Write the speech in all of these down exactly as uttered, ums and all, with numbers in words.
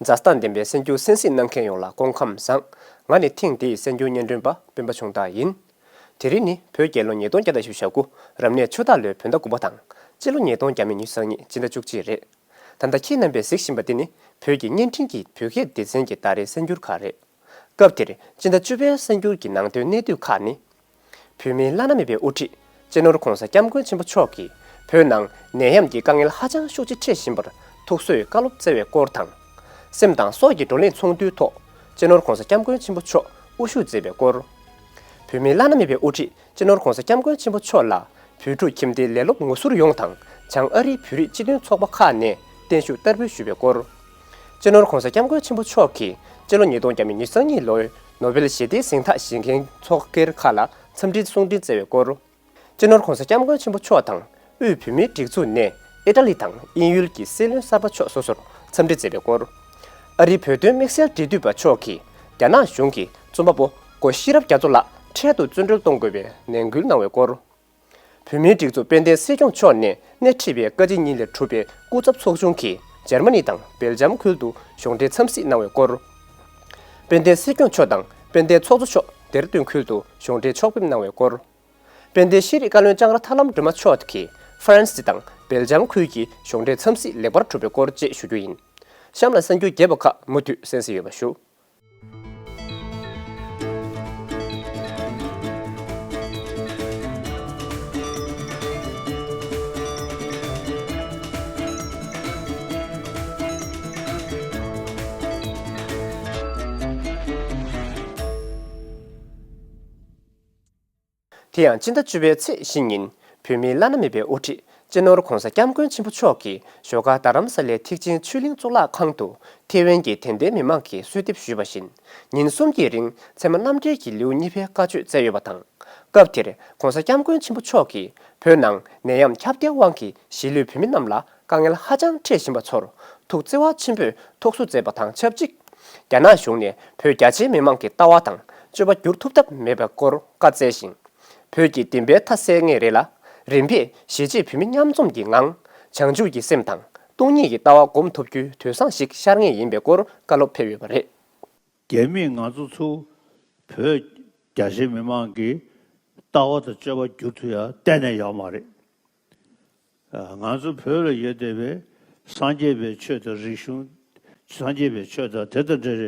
མཛའ་ཐང་ལྡན་པའི་གསར་འགྱུར་གསན་གཟིགས་གནང་མཁན་ཡོངས་ལ་སྐུ་ཁམས་བཟང་། ང་ནི་ཐེངས་འདིའི་གསར་འགྱུར་སྙན་སྒྲོན་པ་སྤེན་པ་ཆུང་བདག་ཡིན། དེ་རིང་ནི་བོད་རྒྱལ་ལོ་ཉིས་སྟོང་བརྒྱ་དང་བཞི་བཅུ་ཞེ་དགུ་རབ་གནས་ཆུ་སྟག་ལོའི་བོད་ཟླ་དགུ་པ་དང་། སྤྱི་ལོ་ཉིས་སྟོང་ཉི་ཤུ་རྩ་གཉིས་སྤྱི་ཟླ་བཅུ་གཅིག་རེད། ད་ལྟ་ཁྱེད་རྣམ་པས་གཟིགས་བཞིན་པ་འདི་ནི་བོད་ཀྱི་བརྙན་འཕྲིན་གྱི་བོད་སྐད་སྡེ་ཚན་གྱི་ཟླ་རེའི་གསར་འགྱུར་ཁག་རེད། སྐབས་དེར་སྤྱི་ཟླ་བཅུ་པའི་གསར་འགྱུར་གྱི་ནང་དོན་གནད་བསྡུས་ཁག་ནི། བོད་མིའི་བླ་ན་མེད་པའི་དབུ་ཁྲིད་སྤྱི་ནོར་༧གོང་ས་༧སྐྱབས་མགོན་ཆེན་པོ་མཆོག་གིས་བོད་ནང་ནད་ཡམས་ཀྱི་དཀའ་ངལ་ཧ་ཅང་ཤུགས་ཆེ་འཕྲད་བཞིན་པར་ཐུགས་གསོའི་བཀའ་སློབ་སྩལ་བའི་སྐོར་དང་། སེམས་དང་སྲོག་གི་བགྲོ་གླེང་ཚོགས་འདུའི་ཐོག་སྤྱི་ནོར་༧གོང་ས་༧སྐྱབས་མགོན་ཆེན་པོ་མཆོག་དབུ་བཞུགས་མཛད་པའི་སྐོར། བོད་མིའི་བླ་ན་མེད་པའི་དབུ་ཁྲིད་སྤྱི་ནོར་༧གོང་ས་༧སྐྱབས་མགོན་ཆེན་པོ་མཆོག་ལ་བོད་ཕྲུག་ཁྱིམ་སྡེའི་ལས་སློབ་ངོ་ཟུར་ཡོངས་དང་བྱང་ཨ་རིའི་བོད་རིགས་སྤྱི་མཐུན་ཚོགས་པ་ཁག་ནས་བརྟན་བཞུགས་བསྟར་འབུལ་ཞུས་པའི་སྐོར། སྤྱི་ནོར་༧གོང་ས་༧སྐྱབས་མགོན་ཆེན་པོ་མཆོག་གིས་སྤྱི་ལོ་ཉིས་སྟོང་ཉི་ཤུ་རྩ་གཉིས་ལོའི་ནོ་བེལ་ཞི་བདེའི་གཟེངས་རྟགས་བཞེས་མཁན་ཚོགས་སྒེར་ཁག་ལ་འཚམས་འདྲིའི་གསུང་འཕྲིན་བསྩལ་བའི་སྐོར། སྤྱི་ནོར་༧གོང་ས་༧སྐྱབས་མགོན་ཆེན་པོ་མཆོག་དང་དབུས་བོད་མིའི་སྒྲིག་འཛུགས་ནས་ཨི་ཊ་ལི་དང་དབྱིན་ཡུལ་གྱི་སྲིད་བློན་གསར་པ་མཆོག་སོ་སོར་འཚམས་འདྲི་མཛད་པའི་སྐོར། ཨ་རིའི་བོད་དོན་དམིགས་བསལ་འབྲེལ་མཐུད་པ་མཆོག་གིས་རྒྱ་ནག་གཞུང་གིས་རྩོམ་པ་པོ་སྒོ་ཤེས་རབ་རྒྱ་མཚོ་ལགས་འཕྲལ་དུ་བཙོན་གྲོལ་གཏོང་དགོས་པའི་ནན་སྐུལ་གནང་བའི་སྐོར། བོད་མིའི་སྒྲིག་འཛུགས་དཔལ་ལྡན་སྲིད་སྐྱོང་མཆོག་ནས་སྣེ་ཁྲིད་པའི་བཀའ་སྤྱི་གཉིས་ལས་གྲུབ་པའི་སྐུ་ཚབ་ཚོགས་ཆུང་གིས་འཇར་མ་ནི་དང་སྦེལ་ཇམ་ཁུལ་དུ་གཞུང་འབྲེལ་འཚམས་གཟིགས་གནང་བའི་སྐོར། དཔལ་ལྡན་སྲིད་སྐྱོང་མཆོག་དང་དཔལ་ལྡན་ཚོགས་གཙོ་མཆོག་ལྡེ་ར་ལྡུན་ཁུལ་དུ་གཞུང་འབྲེལ་ཕྱོགས་ཕེབས་གནང་བའི་སྐོར། དཔལ་ལྡན་ཤེས་རིག་བཀའ་བློན་ལྕང་ར་ཐར་ལམ་སྒྲོལ་མ་མཆོག་གིས་ཧྥ་རན་སི་དང་སྦེལ་ཇམ་ཁུལ་གྱི་གཞུང་འབྲེལ་འཚམས་གཟིགས་ལེགས་པར་གྲུབ་པའི་སྐོར་བཅས་ཞུ་རྒྱུ་ཡིན། གཤམ་ལ་གསར་འགྱུར་རྒྱས་པ་ཁག་མུ་མཐུད་གསན་གཟིགས་ཡོད་པ་ཞུ། དེ་ཡང་སྤྱི་ཟླ་བཅུ་པའི་ཚེས་བཞི་ཉིན་བོད་མིའི་བླ་ན་མེད་པའི་དབུ་ཁྲིད་སྤྱི་ནོར་༧གོང་ས་༧སྐྱབས་མགོན་ཆེན་པོ་མཆོག་གིས་བཞོགས་སྒར་རྡ་རམ་ས་ལའི་ཐེག་ཆེན་ཆོས་གླིང་གཙུག་ལག་ཁང་དུ་ཐེ་ཝན་གྱི་དད་ལྡན་མི་མང་གིས་གསོལ་འདེབས་ཞུས་པ་བཞིན་ཉིན་གསུམ་གྱི་རིང་ཚད་མ་རྣམ་འགྲེལ་གྱི་ལེའུ་གཉིས་པའི་བཀའ་ཆོས་སྩལ་ཡོད་པ་དང་། སྐབས་དེར་༧གོང་ས་༧སྐྱབས་མགོན་ཆེན་པོ་མཆོག་གིས་བོད་ནང་ནད་ཡམས་ཁྱབ་གདལ་དབང་གིས་གཞིས་ལུས་བོད་མི་རྣམས་ལ་དཀའ་ངལ་ཧ་ཅང་འཕྲད་བཞིན་པ་ཚོར་ཐུགས་བརྩེ་བ་ཆེན་པོས་ཐུགས་གསོ་མཛད་པ་དང་ཆབས་ཅིག་རྒྱ་ནག་གཞུང་ནས་བོད་རྒྱ་ཆེའི་མི་མང་གི་ལྟ་བ་དང་སྤྱོད་པ་བསྒྱུར་ཐུབ་ཐབས་མེད་པའི་སྐོར་བཀའ་སྩལ་ཞིང་། བོད་ཀྱི་བདེན་པའི་མཐའ་གསལ་ངེས་རེད་ལ། རིམ་པས་གཞིས་བྱེས་བོད་མི་མཉམ་འཛོམས་ཀྱི་ངང་། བྱང་ཆུབ་ཀྱི་སེམས་དང་སྟོང་ཉིད་ཀྱི་ལྟ་བ་སྒོམ་ཐུབ་རྒྱུའི་དུས་བཟང་ཞིག་ཤར་ངེས་ཡིན་པའི་སྐོར་བཀའ་སློབ་ཕེབས་ཡོད་པ་རེད། རྒྱ་མིས་ང་ཚོ་ཚོ་བོད་རྒྱ་ཆེའི་མི་མང་གི་ལྟ་བ་དང་སྤྱོད་པ་བསྒྱུར་ཐུབ་ཡ་གཏན་ནས་ཡོད་མ་རེད། ང་ཚོ་བོད་ལ་ཡོད་བསྡད་པའི་སངས་རྒྱས་པའི་ཆོས་དང་རིག་གཞུང་། སངས་རྒྱས་པའི་ཆོས་དང་དེ་དང་འབྲེལ་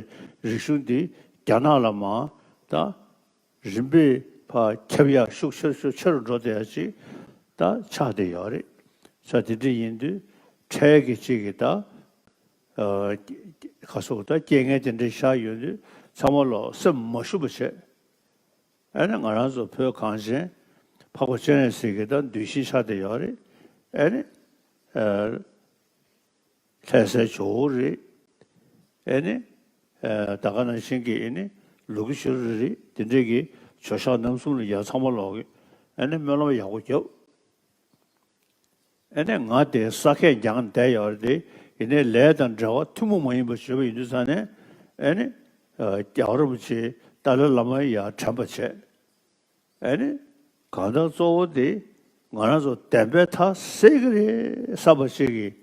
བའི་རིག་གཞུང་འདི་རྒྱ་ནག་ལ་མར་ད་རིམ་པས་ཕར་ཁྱབ་ཡག་ཤུགས་ཆེ་རུ་ཤུགས་ཆེ་རུ་འགྲོ་བསྡད་ཡག་ཅིག་ད་ཆགས་བསྡད་ཡོད་རེད། ས་དེ་འདྲ་ཡིན་དུས་འཕྲལ་གྱི་ཅིག་གི་ད་ག་སོགས་ད་རྐྱེན་ངན་དེ་འདྲ་ཤར་ཡོང་དུས་ཚང་མ་ལོག་སེམས་མ་ཞུམ་པ་བྱས། ཨ་ནི་ང་རང་ཚོ་བོད་གངས་ཅན་འཕགས་པ་སྤྱན་རས་གཟིགས་ཀྱི་ད་གདུལ་ཞིང་ཆགས་བསྡད་ཡོད་རེད། ཨ་ནི་ཨ་ལྷ་སའི་ཇོ་བོ་རེད། ཨ་ནི་ཨ་ད་ག་ནང་བཞིན་གྱི་ཨ་ནི་ལུ་གུ་ཤུ་རི་རེད། དེ་འདྲས་ཀྱི་ཇོ་ཤཱཀ་རྣམ་གསུམ་ལ་ཡ་ཚང་མ་ལོག་གི་ཨ་ནི་སྨོན་ལམ་ཡག་པོ་རྒྱབ། ཨ་ནི་ང་དེ་ས་ཁད་རྒྱང་བསྡད་ཡོད་རེད་དེ། ཡིན་ནའི་ལས་དང་འབྲེལ་བ་ཐུན་མོང་མ་ཡིན་པ་བྱས་པ་ཡིན་དུས་ཙང་ནས་ཨ་ནི་རྒྱལ་བ་རིན་པོ་ཆེ་ཏཱ་ལའི་བླ་མ་ཡར་དྲན་པ་བྱས། ཨ་ནི་གང་ལྟར་གཙོ་བོ་དེ་ང་རང་ཚོ་བདེན་པའི་མཐའ་གསལ་གྱི་རེད་བསམ་པ་ཞིག་གིས་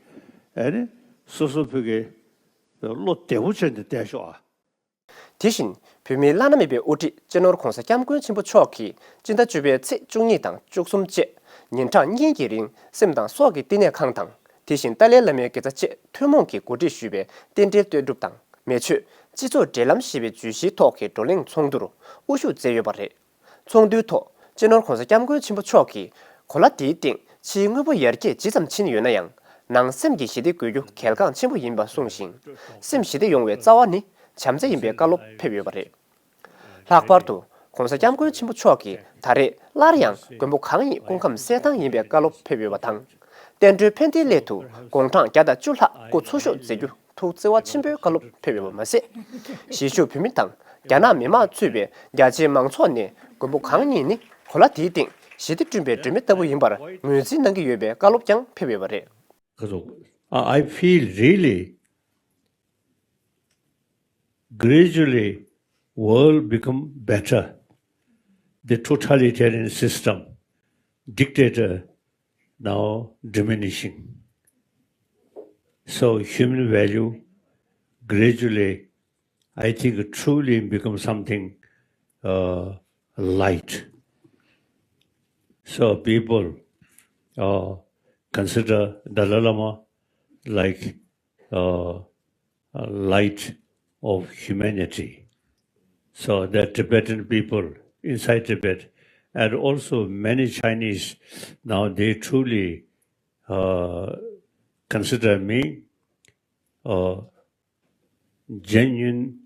ཨ་ནི་སོ་སོ་བོད་ཀྱི་བློ་བདེ་པོ་བྱས་ནས་བསྡད་ཤོག་ཨ། དེ་བཞིན་བོད་མིའི་བླ་ན་མེད་པའི་དབུ་ཁྲིད་སྤྱི་ནོར་༧གོང་ས་༧སྐྱབས་མགོན་ཆེན་པོ་མཆོག་གིས་སྤྱི་ཟླ་བཅུ་པའི་ཚེས་བཅུ་གཉིས་དང་བཅུ་གསུམ་བཅས་ཉིན་གྲངས་གཉིས་ཀྱི་རིང་སེམས་དང་སྲོག་གི་བསྟི་གནས་ཁང་དང་དེ་བཞིན་ཏཱ་ལའི་བླ་མའི་དགེ་རྩ་བཅས་ཐུན་མོང་གིས་གོ་སྒྲིག་ཞུས་པའི་རྟེན་འབྲེལ་ལྟོས་གྲུབ་དང་མེ་མཆོད་སྤྱི་ཚོགས་འབྲེལ་ལམ་ཞེས་པའི་བརྗོད་གཞིའི་ཐོག་གི་བགྲོ་གླེང་ཚོགས་འདུར་དབུ་བཞུགས་མཛད་ཡོད་པ་རེད། ཚོགས་འདུའི་ཐོག་སྤྱི་ནོར་༧གོང་ས་༧སྐྱབས་མགོན་ཆེན་པོ་མཆོག་གིས་གོ་ལ་དེའི་སྟེང་ཕྱིའི་དངོས་པོ་ཡར་རྒྱས་ཇི་ཙམ་ཕྱིན་ཡོད་ན་ཡང་ནང་སེམས་ཀྱི་ཞི་བདེ་དགོས་རྒྱུ་གལ་འགངས་ཆེན་པོ་ཡིན་པ་གསུངས་ཤིང་། སེམས་ཞི་བདེ་ཡོང་བའི་རྩ་བ་ནི་བྱམས་བརྩེ་ཡིན་པའི་བཀའ་སློབ་ཕེབས་ཡོད་པ་རེད། ལྷག་པར་དུ་༧གོང་ས་༧སྐྱབས་མགོན་ཆེན་པོ་མཆོག་གིས་ད་རེས་སླར་ཡང་མགོན་པོ་གང་ཉིད་སྐུ་ཁམས་གསལ་ཐང་ཡིན་པའི་བཀའ་སློབ་ཕེབས་ཡོད་པ་དང་། བསྟན་འགྲོའི་ཕན་བདེའི་སླད་དུ་དགུང་གྲངས་བརྒྱ་དང་བཅུ་ལྷག་སྐུ་འཚོ་བཞུགས་མཛད་རྒྱུ་ཐུགས་བརྩེ་བ་ཆེན་པོའི་བཀའ་སློབ་ཕེབས་ཡོད་པ་མ་ཟད། གཞིས་བཞུགས་བོད་མི་དང་རྒྱ་ནག་མི་མང་ཚུད་པའི་རྒྱ་ཆེའི་མང་ཚོགས་ནས་མགོན་པོ་གང་ཉིད་ནི་གོ་ལ་དེའི་སྟེང་ཞི་བདེ་བསྐྲུན་པའི་སྒྲོན་མེ་ལྟ་བུ་ཡིན་པར་ངོས་འཛིན་གནང་གི་ཡོད་པའི་བཀའ་སློབ་ཀྱང་ཕེབས་ཡོད་པ་རེད། I feel really gradually world become better. The totalitarian system, dictator now diminishing. So human value, gradually, I think, truly become something uh, light. So people uh, consider Dalai Lama like uh, a light of humanity. So the Tibetan people inside Tibet and also many Chinese now, they truly uh, consider me a genuine,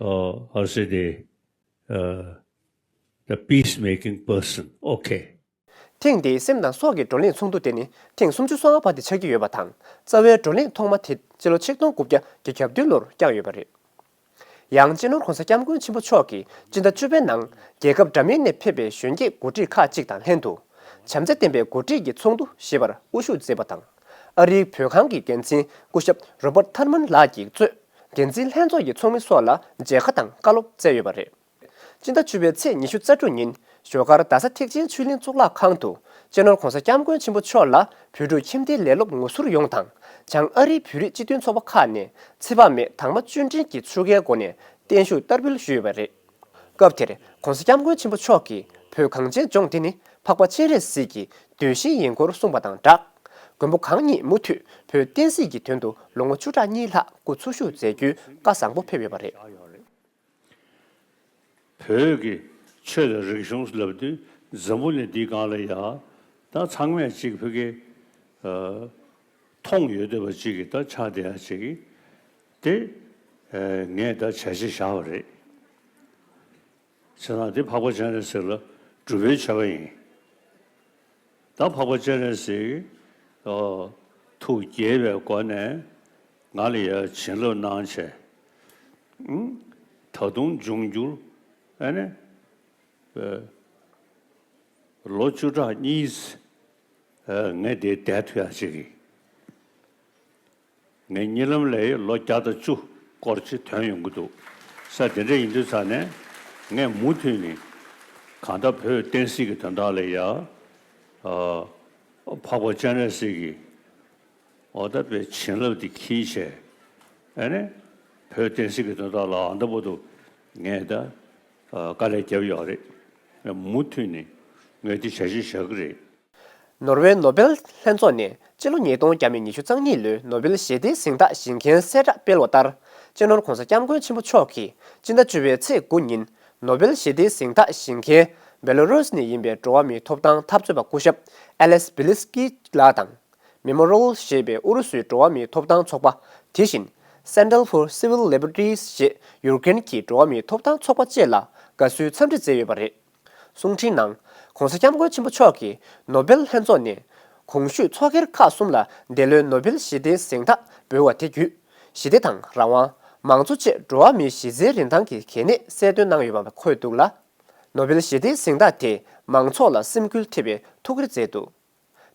uh, how say they, uh, the peacemaking person. Okay. ཐེངས་འདིའི་སེམས་དང་སྲོག་གི་བགྲོ་གླེང་ཚོགས་འདུ་དེ་ནི་ཐེངས་སུམ་ཅུ་སོ་ལྔ་པ་དེ་ཆགས་ཀྱི་ཡོད་པ་དང་། རྩ་བའི་བགྲོ་གླེང་ཐོག་མ་དེ་སྤྱི་ལོ་ཆིག་སྟོང་དགུ་བརྒྱ་བརྒྱད་ཅུ་གྱ་བདུན་ལོར་བསྐྱངས་ཡོད་པ་རེད། ཡང་སྤྱི་ནོར་༧གོང་ས་༧སྐྱབས་མགོན་ཆེན་པོ་མཆོག་གིས་སྤྱི་ཟླ་བཅུ་པའི་ནང་རྒྱལ་ཁབ་འདྲ་མིན་ནས་ཕེབས་པའི་གཞོན་སྐྱེས་འགོ་ཁྲིད་ཁག་ཅིག་དང་ལྷན་དུ། བྱམས་བརྩེ་ལྡན་པའི་འགོ་ཁྲིད་ཀྱི་ཚོགས་འདུ་ཞེས་པར་དབུ་བཞུགས་མཛད་པ་དང་། ཨ་རིའི་བོད་ཁང་གི་འགན་འཛིན་སྐུ་ཞབས་Robert Thurman ལགས་ཀྱིས་གཙོས་འགན་འཛིན་ལྷན་ཚོགས་ཀྱི་ཚོགས་མི་སོགས་ལ་མཇལ་ཁ་དང་བཀའ་སློབ་སྩལ་ཡོད་པ་རེད། སྤྱི་ཟླ་བཅུ་པའི་ཚེས་ཉི་ཤུ་རྩ་དྲུག་ཉིན་ཞོགས་སྒར་རྡ་ས་ཐེག་ཆེན་ཆོས་གླིང་གཙུག་ལག་ཁང་དུ་སྤྱི་ནོར་༧གོང་ས་༧སྐྱབས་མགོན་ཆེན་པོ་མཆོག་ལ་བོད་ཕྲུག་ཁྱིམ་སྡེའི་ལས་སློབ་ངོ་སོར་ཡོངས་དང་། བྱང་ཨ་རིའི་བོད་རིགས་སྤྱི་མཐུན་ཚོགས་པ་ཁག་ནས་ཚེ་དཔག་མེད་དྭངས་མ་བཅུད་ལྡན་གྱི་ཆོ་གའི་སྒོ་ནས་བརྟན་བཞུགས་བསྟར་འབུལ་ཞུས་ཡོད་པ་རེད། སྐབས་དེར་༧གོང་ས་༧སྐྱབས་མགོན་ཆེན་པོ་མཆོག་གིས་བོད་གངས་ཅན་ལྗོངས་འདི་ནི་འཕགས་པ་སྤྱན་རས་གཟིགས་ཀྱི་གདུལ་ཞིང་ཡིན་སྐོར་གསུངས་པ་དང་སྦྲགས། མགོན་པོ་གང་ཉིད་མུ་མཐུད་བོད་བསྟན་སྲིད་ཀྱི་དོན་དུ་ལོ་ངོ་བཅུ་ཕྲག་གཉིས་ལྷག་སྐུ་འཚོ་བཞུགས་མཛད་རྒྱུའི་བཀའ་བཟང་པོ་ཕེབས་ཡོད་པ་རེད། བོད་ཀྱི་ཆོས་དང་རིག་གཞུང་ལབ་དུས་འཛམ་བུ་གླིང་འདིའི་སྒང་ལ་ཡ་ད་ཚང་མས་གཅིག་ཕ་གི་མཐོང་ཡོད་བསྡད་པ་གཅིག་གི་ད་ཆགས་བསྡད་ཡ་གཅིག་གི་དེ་ངས་ད་བྱས་རྗེས་བཞག་པ་རེད། བྱས་ཙང་དེ་འཕགས་པ་སྤྱན་རས་གཟིགས་ལ་སྒྲུབ་པའི་མཆོད་པ་ཡིན། ད་འཕགས་པ་སྤྱན་རས་གཟིགས་ཨོ་ཐུགས་དགྱེས་པའི་སྒོ་ནས་ང་ལ་ཡ་བྱིན་རླབས་གནང་བྱས། ཨུམ། ད་དུང་འབྱུང་འགྱུར་ཨ་ནི་ཨེ་ལོ་བཅུ་ཕྲག་གཉིས་ཨེ་ངས་དེ་བསྡད་ཐུབ་ཡ་ཅིག་གི་ངས་གཉིད་ལམ་ལས་ལོ་བརྒྱ་དང་བཅུ་སྐོར་ཅིག་ཐོན་ཡོང་གི་འདུག་ས། དེ་འདྲ་ཡིན་དུས་ཙང་ནས་ངས་མུ་མཐུད་ནས་གང་ལྟར་བོད་བསྟན་སྲིད་ཀྱི་དོན་དག་ལ་ཡ་ཨ་འཕགས་པ་སྤྱན་རས་གཟིགས་ཀྱི་འོ་ད་པའི་བྱིན་རླབས་དེ་འཁྱེར་བྱས་ཨ་ནི་བོད་བསྟན་སྲིད་ཀྱི་དོན་དག་ལ་ཨ་འདྲ་པོ་འདུག་ངས་ད་དཀའ་ལས་བརྒྱབ་ཡོད་རེད། མུ་མཐུད་ནས་ངས་དེ་བྱ་གཞི་བཞག་གི་རེད། ནོར་ཝེ་ནོ་བེལ་ལྷན་ཚོགས་ནས་སྤྱི་ལོ་ཉིས་སྟོང་ཉི་ཤུ་རྩ་གཉིས་ལོའི་ནོ་བེལ་ཞི་བདེའི་གཟེངས་རྟགས་བཞེས་མཁན་གསལ་བསྒྲགས་སྤེལ་བ་ལྟར། སྤྱི་ནོར་༧གོང་ས་༧སྐྱབས་མགོན་ཆེན་པོ་མཆོག་གིས་སྤྱི་ཟླ་བཅུ་པའི་ཚེས་དགུ་ཉིན་ནོ་བེལ་ཞི་བདེའི་གཟེངས་རྟགས་བཞེས་མཁན་བེ་ལོ་རུས་ནས་ཡིན་པའི་འགྲོ་བ་མིའི་ཐོབ་ཐང་འཐབ་རྩོད་པ་སྐུ་ཞབས་ཨེ་ལེས་བི་ལི་སི་ཀི་ལགས་དང་། མེ་མོ་རལ་ཞེས་པའི་ཨུ་རུ་སུའི་འགྲོ་བ་མིའི་ཐོབ་ཐང་ཚོགས་པ། དེ་བཞིན་Center for Civil Liberties ཞེས་ཡུཀ་རེན་གྱི་འགྲོ་བ་མིའི་ཐོབ་ཐང་ཚོགས་པ་བཅས་ལ་དགའ་བསུའི་འཚམས་འདྲི་མཛད་ཡོད་པ་རེད། གསུང་འཕྲིན་ནང་༧གོང་ས་༧སྐྱབས་མགོན་ཆེན་པོ་མཆོག་གིས་ནོ་བེལ་ལྷན་ཚོགས་ནས་གོང་ཞུས་ཚོགས་སྒེར་ཁག་གསུམ་ལ་འདི་ལོའི་ནོ་བེལ་ཞི་བདེའི་གཟེངས་རྟགས་འབུལ་བ་དེ་བརྒྱུད། ཞི་བདེ་དང་རང་དབང་། མང་གཙོ་བཅས་འགྲོ་བ་མིའི་གཞི་རྩའི་རིན་ཐང་གི་གལ་གནད་གསལ་སྟོན་གནང་ཡོད་པ་འཁོད་འདུག་ལ། ནོ་བེལ་ཞི་བདེའི་གཟེངས་རྟགས་དེས་མང་ཚོགས་ལ་སེམས་འགུལ་ཐེབས་པའི་ཐུགས་རེ་མཛད་འདུག་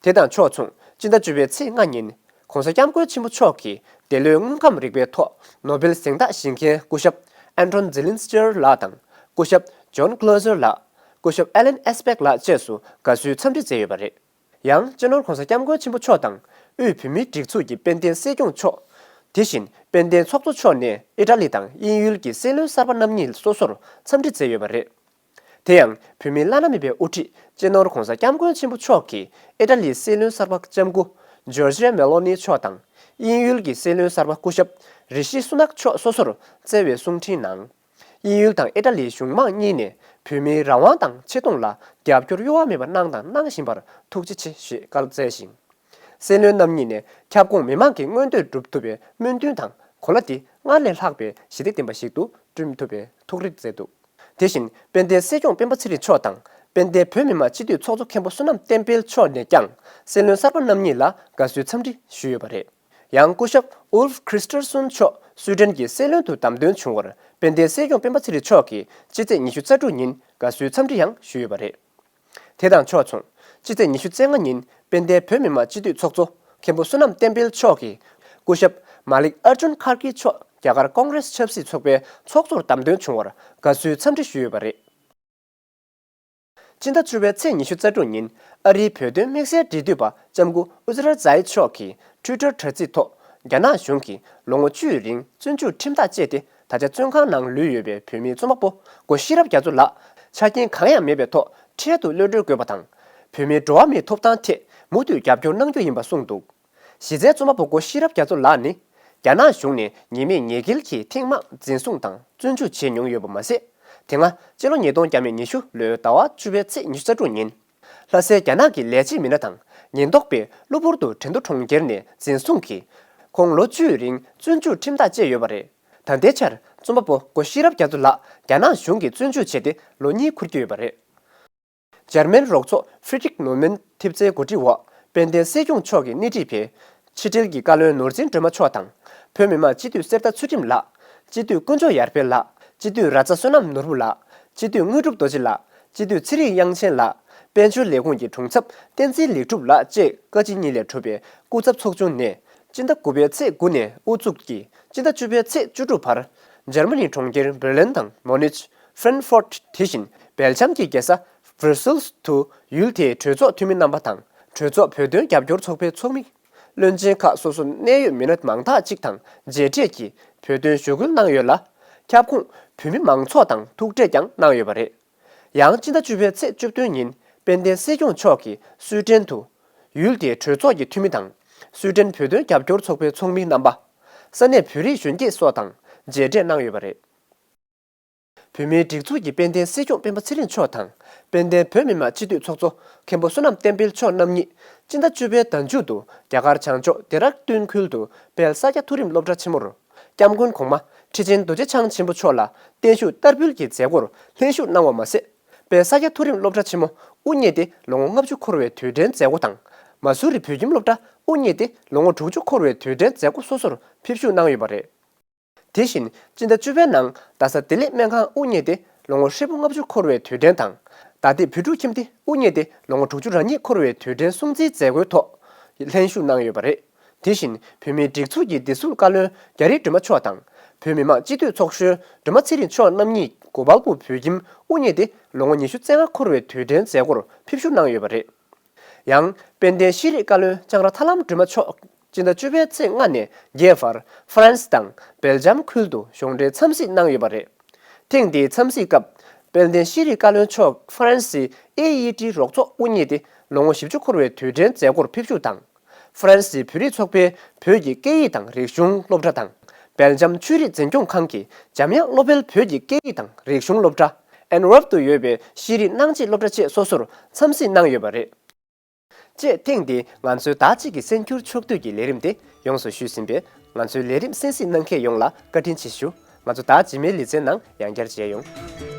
དེ་དང་ཕྱོགས་མཚུངས་སྤྱི་ཟླ་བཅུ་པའི་ཚེས་ལྔ་ཉིན་༧གོང་ས་༧སྐྱབས་མགོན་ཆེན་པོ་མཆོག་གིས་འདི་ལོའི་དངོས་ཁམས་རིག་པའི་ཐོག་ནོ་བེལ་གཟེངས་རྟགས་བཞེས་མཁན་སྐུ་ཞབས་ཨན་ཊོན་ཛི་ལིན་སི་ཅར་ལགས་དང་སྐུ་ཞབས་ཇོན་གློ་ཟར་ལགས། སྐུ་ཞབས་ཨེ་ལན་ཨེས་པེག་ལགས་བཅས་སུ་དགའ་བསུའི་འཚམས་འདྲི་མཛད་ཡོད་པ་རེད། ཡང་སྤྱི་ནོར་༧གོང་ས་༧སྐྱབས་མགོན་ཆེན་པོ་མཆོག་དང་དབུས་བོད་མིའི་སྒྲིག་འཛུགས་ཀྱི་དཔལ་ལྡན་སྲིད་སྐྱོང་མཆོག་དེ་བཞིན་དཔལ་ལྡན་ཚོགས་གཙོ་མཆོག་ནས་ཨི་ཊ་ལི་དང་དབྱིན་ཡུལ་གྱི་སྲིད་བློན་གསར་པ་རྣམ་གཉིས་སོ་སོར་འཚམས་འདྲི་མཛད་ཡོད་པ་རེད། དེ་ཡང་བོད་མིའི་བླ་ན་མེད་པའི་དབུ་ཁྲིད་སྤྱི་ནོར་༧གོང་ས་༧སྐྱབས་མགོན་ཆེན་པོ་མཆོག་གིས་ཨི་ཊ་ལིའི་སྲིད་བློན་གསར་པ་ལྕམ་སྐུ་ཇོར་ཇི་ཡ་མེ་ལོ་ནི་མཆོག་དང་དབྱིན་ཡུལ་གྱི་སྲིད་བློན་གསར་པ་སྐུ་ཞབས་རི་ཤི་སུ་ནག་མཆོག་སོ་སོར་བསྩལ་བའི་གསུང་འཕྲིན་ནང་། དབྱིན་ཡུལ་དང་ཨི་ཊ་ལིའི་གཞུང་མང་གཉིས་ནས་བོད་མིའི་རང་དབང་དང་ཆེ་མཐོང་ལ་རྒྱབ་སྐྱོར་གཡོ་བ་མེད་པ་གནང་དང་གནང་བཞིན་པར་ཐུགས་རྗེ་ཆེ་ཞེས་བཀའ་སྩལ་ཞིང་། སྲིད་བློན་རྣམ་གཉིས་ནས་ཁྱབ་ཁོངས་མི་མང་གི་མངོན་འདོད་སྒྲུབ་ཐུབ་པའི་སྨོན་འདུན་དང་གོ་ལ་འདི་སྔར་ལས་ལྷག་པའི་ཞི་བདེ་ལྡན་པ་ཞིག་ཏུ་བསྐྲུན་ཐུབ་པའི་ཐུགས་རེ་མཛད་འདུག་དེ་བཞིན་དཔལ་ལྡན་སྲིད་སྐྱོང་སྤེན་པ་ཚེ་རིང་མཆོག་དང་དཔལ་ལྡན་བོད་མི་མང་སྤྱི་འཐུས་ཚོགས་གཙོ་མཁན་པོ་བསོད་ནམས་བསྟན་འཕེལ་མཆོག་ནས་ཀྱང་སྲིད་བློན་གསར་པ་རྣམ་གཉིས་ལ་དགའ་བསུའི་འཚམས་འདྲི་ཞུས་ཡོད་པ་རེད། ཡང་སྐུ་ཞབས་ཨུལ་ཕ་ཁྲིས་ཊར་སོན་མཆོག་སུའི་ཌེན་གྱི་སྲིད་བློན་དུ་བདམས་ཐོན་བྱུང་བར་དཔལ་ལྡན་སྲིད་སྐྱོང་སྤེན་པ་ཚེ་རིང་མཆོག་གིས་སྤྱི་ཚེས་ཉི་ཤུ་རྩ་དྲུག་ཉིན་དགའ་བསུའི་འཚམས་འདྲི་ཡང་ཞུས་ཡོད་པ་རེད། དེ་དང་ཕྱོགས་མཚུངས་སྤྱི་ཚེས་ཉི་ཤུ་རྩ་ལྔ་ཉིན་དཔལ་ལྡན་བོད་མི་མང་སྤྱི་འཐུས་ཚོགས་གཙོ་མཁན་པོ་བསོད་ནམས་བསྟན་འཕེལ་མཆོག་གིས་སྐུ་ཞབས་མ་ལིག་ཨར་ཇུན་ཁར་ཀི་མཆོག་རྒྱ་གར་ཀོང་རེས་ཆབ་སྲིད་ཚོགས་པའི་ཚོགས་གཙོར་བདམས་ཐོན་བྱུང་བར་དགའ་བསུའི་འཚམས་འདྲི་ཞུས་ཡོད་པ་རེད། སྤྱི་ཟླ་བཅུ་པའི་ཚེས་ཉི་ཤུ་རྩ་དྲུག་ཉིན་ཨ་རིའི་བོད་དོན་དམིགས་བསལ་འབྲེལ་མཐུད་པ་ལྕམ་སྐུ་ཨུ་ཛི་ར་ཛའི་མཆོག་གིས་ཊུའི་ཊར་དྲ་ཚིགས་ཐོག་ རྒྱ་ནག་གཞུང་གིས་ལོ་ངོ་བཅུའི་རིང་བཙོན་འཇུག་ཁྲིམས་ཐག་བཅད་དེ། ད་ཆ་བཙོན་ཁང་ནང་ལུས་ཡོད་པའི་བོད་མི་རྩོམ་པ་པོ་སྒོ་ཤེས་རབ་རྒྱ་མཚོ་ལགས་ཆ་རྐྱེན་གང་ཡང་མེད་པའི་ཐོག་འཕྲལ་དུ་གློད་གྲོལ་དགོས་པ་དང་། བོད་མིའི་འགྲོ་བ་མིའི་ཐོབ་ཐང་ཐད་མུ་མཐུད་རྒྱབ་སྐྱོར་གནང་རྒྱུ་ཡིན་པ་གསུངས་འདུག་གཞི་རྩའི་རྩོམ་པ་པོ་སྒོ་ཤེས་རབ་རྒྱ་མཚོ་ལགས་ནི། རྒྱ་ནག་གཞུང་ནས་ཉེས་མེད་ཉེས་འགེལ་གྱིས་ཐེངས་མང་འཛིན་བཟུང་དང་བཙོན་འཇུག་བྱས་མྱོང་ཡོད་པ་མ་ཟད། དེ་སྔ་སྤྱི་ལོ་ཉིས་སྟོང་ཉི་ཤུ་ལོའི་ཟླ་བ་བཅུ་པའི་ཚེས་ཉི་ཤུ་རྩ་དྲུག་ཉིན། ལྷ་སའི་རྒྱ་ནག་གི་ལས་བྱེད་མི་སྣ་དང་ཉེན་རྟོག་པས་གློ་བུར་དུ་ཁྲིན་ཏུ་གྲོང་ཁྱེར་ནས་འཛིན་བཟུང་གིས། ཁོང་ལོ་བཅུའི་རིང་བཙོན་འཇུག་ཁྲིམས་ཐག་བཅད་ཡོད་པ་རེད། ད་ལྟའི་ཆར་རྩོམ་པ་པོ་སྒོ་ཤེས་རབ་རྒྱ་མཚོ་ལགས་རྒྱ་ནག་གཞུང་གིས་བཙོན་འཇུག་བྱས་ཏེ་ལོ་གཉིས་འཁོར་གྱི་ཡོད་པ་རེད། འཇར་མན་རོགས་ཚོགས་ཧྥི་རི་ཏིག་ནོར་མན་ཐེབས་རྩའི་གོ་སྒྲིག་འོག་དཔལ་ལྡན་སྲིད་སྐྱོང་མཆོག་གིས་སྣེ་ཁྲིད་པའི་ཕྱི་འབྲེལ་གྱི་བཀའ་བློན་ནོར་འཛིན་སྒྲོལ་མ་མཆོག་དང་། བོད་མི་མང་སྤྱི་འཐུས་གསེར་རྟ་ཚུལ་ཁྲིམས་ལགས། སྤྱི་འཐུས་དཀོན་མཆོག་ཡར་འཕེལ་ལགས། སྤྱི་འཐུས་ར་ཙ་བསོད་ནམས་ནོར་བུ་ལགས། སྤྱི་འཐུས་དངོས་གྲུབ་རྡོ་རྗེ་ལགས། སྤྱི་འཐུས་ཚེ་རིང་དབྱངས་ཅན་ལགས། དཔལ་འབྱོར་ལས་ཁུངས་ཀྱི་དྲུང་ཚབ་བསྟན་འཛིན་ལེགས་གྲུབ་ལགས་བཅས་བཀའ་སྤྱི་གཉིས་ལས་གྲུབ་པའི་སྐུ་ཚབ་ཚོགས་ཆུང་ནས། སྤྱི་ཟླ་དགུ་པའི་ཚེས་དགུ་ནས་དབུ་འཛུགས་ཀྱིས་སྤྱི་ཟླ་བཅུ་པའི་ཚེས་བཅུ་དྲུག་བར། འཇར་མ་ནི་གྲོང་ཁྱེར་འབེར་ལིན་དང་མོ་ནིཆ། ཧྥྲན་ཧྥོར་ཊ། དེ་བཞིན་སྦེལ་ཇམ་གྱི་རྒྱལ་ས་བྷྲུ་སེལ་དུ་ཡུལ་དེའི་གྲོས་ཚོགས་འཐུས་མི་རྣམ་པ་དང་། གྲོས་ཚོགས་བོད་དོན་རྒྱབ་སྐྱོར་ཚོགས་པའི་ཚོགས་མི། བློན་ཆེན་ཁག་སོ་སོ་གནད་ཡོད་མི་སྣ་མང་དག་ཅིག་དང་མཇལ་འཕྲད་ཀྱིས་བོད་དོན་ཞུ་སྐུལ་གནང་ཡོད་ལ། ཁྱབ་ཁོངས་བོད་མི་མང་ཚོགས་དང་ཐུག་འཕྲད་ཀྱང་གནང་ཡོད་པ་རེད། ཡང་སྤྱི་ཟླ་བཅུ་པའི་ཚེས་བཅུ་བདུན་ཉིན་དཔལ་ལྡན་སྲིད་སྐྱོང་མཆོག་གིས་སུའེ་ཏེན་དུ་ཡུལ་དེའི་གྲོས་ཚོགས་ཀྱི་འཐུས་མི་དང་། སུའེ་ཏེན་བོད་དོན་རྒྱབ་སྐྱོར་ཚོགས་པའི་ཚོགས་མི་རྣམ་པ། ས་གནས་བོད་རིགས་གཞོན་སྐྱེས་སོགས་དང་མཇལ་འཕྲད་གནང་ཡོད་པ་རེད། བོད་མིའི་སྒྲིག་འཛུགས་ཀྱི་དཔལ་ལྡན་སྲིད་སྐྱོང་སྤེན་པ་ཚེ་རིང་མཆོག་དང་། དཔལ་ལྡན་བོད་མི་མང་སྤྱི་འཐུས་ཚོགས་གཙོ་མཁན་པོ་བསོད་ནམས་བསྟན་འཕེལ་མཆོག་རྣམ་གཉིས་སྤྱི་ཟླ་བཅུ་པའི་ཟླ་མཇུག་ཏུ་རྒྱ་གར་བྱང་ཕྱོགས་ལྡེ་ར་ལྡུན་ཁུལ་དུ་དཔལ་ས་སྐྱ་མཐོ་རིམ་སློབ་གྲྭ་ཆེན་མོར། སྐྱབས་མགོན་གོང་མ་ཁྲི་ཆེན་རྡོ་རྗེ་འཆང་ཆེན་པོ་མཆོག་ལ་བརྟན་བཞུགས་བསྟར་འབུལ་གྱི་མཛད་སྒོར་ལྷན་ཞུགས་གནང་བ་མ་ཟད། དཔལ་ས་སྐྱ་མཐོ་རིམ་སློབ་གྲྭ་ཆེན་མོ་དབུ་བརྙེས་ཏེ་ལོ་ངོ་ལྔ་བཅུ་འཁོར་བའི་དུས་དྲན་མཛད་སྒོ་དང་། མ་སུ་རི་བོད་ཁྱིམ་སློབ་གྲྭ་དབུ་བརྙེས་ཏེ་ལོ་ངོ་དྲུག་ཅུ་འཁོར་བའི་དུས་དྲན་མཛད་སྒོ་སོ་སོར་ཕེབས་ཞུགས་གནང་ཡོད་པ་རེད། དེ་བཞིན་སྤྱི་ཟླ་བཅུ་པའི་ནང་རྡ་ས་བདེ་ལེགས་སྨན་ཁང་དབུ་བརྙེས་ཏེ་ལོ་ངོ་ཧྲིལ་པོ་ལྔ་བཅུ་འཁོར་བའི་དུས་དྲན་དང་། རྡ་སྟེང་བོད་ཕྲུག་ཁྱིམ་སྡེ་དབུ་བརྙེས་ཏེ་ལོ་ངོ་དྲུག་ཅུ་རེ་གཉིས་འཁོར་བའི་དུས་དྲན་སྲུང་བརྩིའི་མཛད་སྒོའི་ཐོག་ལྷན་ཞུགས་གནང་ཡོད་པ་རེད། དེ་བཞིན་བོད་མིའི་སྒྲིག་འཛུགས་ཀྱི་བདེ་སྲུང་བཀའ་བློན་རྒྱ་རི་སྒྲོལ་མ་མཆོག་དང་། བོད་མི་མང་སྤྱི་འཐུས་ཚོགས་གཞོན་སྒྲོལ་མ་ཚེ་རིང་མཆོག་རྣམ་གཉིས་གོ་པལ་པུར་བོད་ཁྱིམ་དབུ་བརྙེས་ཏེ་ལོ་ངོ་ཉི་ཤུ་རྩ་ལྔ་འཁོར་བའི་དུས་དྲན་མཛད་སྒོར་ཕེབས་ཞུགས་གནང་ཡོད་པ་རེད། ཡང་དཔལ་ལྡན་ཤེས་རིག་བཀའ་བློན་ལྕང་ར་ཐར་ལམ་སྒྲོལ་མ་མཆོག་སྤྱི་ཟླ་བཅུ་པའི་ཚེས་ལྔ་ནས་བརྒྱད་བར་ཧྥ་རན་སི་དང་སྦེལ་ཇམ་ཁུལ་དུ་གཞུང་འབྲེལ་འཚམས་གཟིགས་གནང་ཡོད་པ་རེད། ཐེངས་འདིའི་འཚམས་གཟིགས་སྐབས་དཔལ་ལྡན་ཤེས་རིག་བཀའ་བློན་མཆོག་ཧྥ་རན་སིའི་ཨེ་ཡི་ཊི་རོགས་ཚོགས་དབུ་བརྙེས་ཏེ་ལོ་ངོ་བཞི་བཅུ་འཁོར་བའི་དུས་དྲན་མཛད་སྒོར་ཕེབས་ཞུགས་དང་། ཧྥ་རན་སིའི་བོད་རིགས་ཚོགས་པའི་བོད་ཀྱི་སྐད་ཡིག་དང་རིག་གཞུང་སློབ་གྲྭ་དང་། སྦེལ་ཇམ་ཆོས་རིག་འཛིན་སྐྱོང་ཁང་གི་འཇམ་དབྱངས་བློ་འཕེལ་བོད་ཀྱི་སྐད་ཡིག་དང་རིག་གཞུང་སློབ་གྲྭ། ཨན་ཝར་པ་ཏུ་ཡོད་པའི་ཤེས་རིག་སྣང་བྱེད་སློབ་གྲྭ་བཅས་སོ་སོར་འཚམས་གཟིགས་གནང་ཡོད་པ་རེད། ཅེས་ཐེངས་འདིའི་ང་ཚོའི་ཟླ་གཅིག་གི་སེམས་འགྱུར་ཕྱོགས་བསྡུས་ཀྱི་ལས་རིམ་དེ་ཡོངས་སུ་ཞུས་ཟིན་པས། ང་ཚོའི་ལས་རིམ་གསན་གཟིགས་གནང་མཁན་ཡོངས་ལ་བཀའ་དྲིན་ཆེ་ཞུ། ང་ཚོ་ཟླ་རྗེས་མའི་ལེ་ཚན་ནང་ཡང་བསྐྱར་མཇལ་ཡོང་།